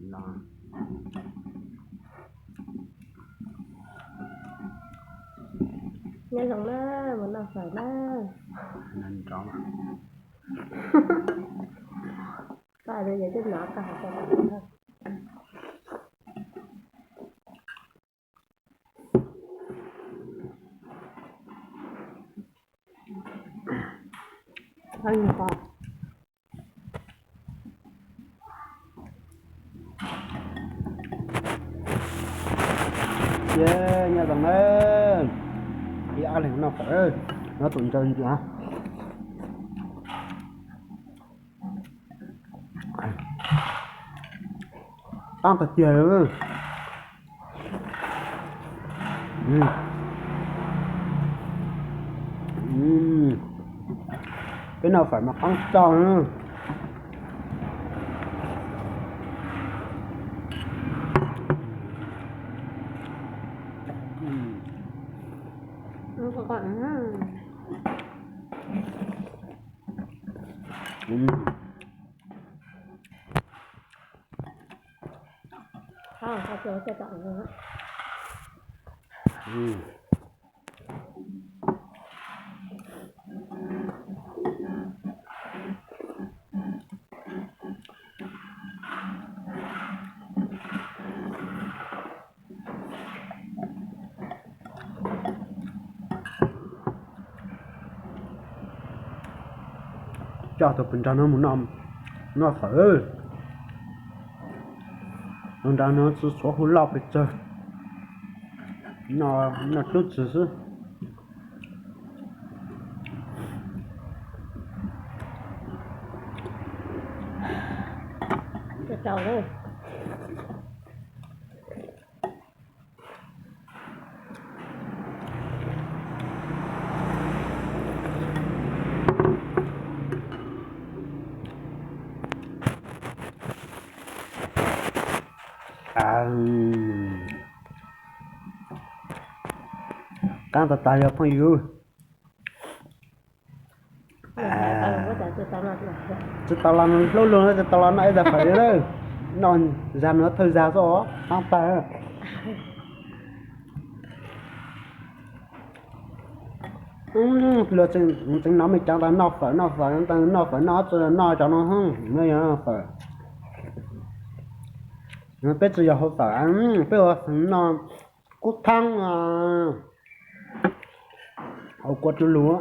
Nyob zoo na, mus noj fawm na. Koj yog twb hnov koj hais rau kuv. Ces nyob zoo na, ib ab leeg noj fawm, nyob tus ntsaws ntsia. Qab tag tiag. Peb noj fawm mas qab tshaj. Coj tus pes nrag no mus noj fawm. Tus nrag no tsis tshua hu loj pes tsawg, noj tub txwg xwb. Qab tag tag yog phooj ywg. Tsis tau los hlub luag, tsis tau los noj ib tag fawm li lawm. Noj zag no thawj zag xwb os, qab tag. Luag tseem hnov me cov tas noj fawm noj fawm, noj fawm noj tsis noj cov no, no yog fawm. Peb tsis yog hau fawm, peb ua noj kub thaab, hau kua tsw lug.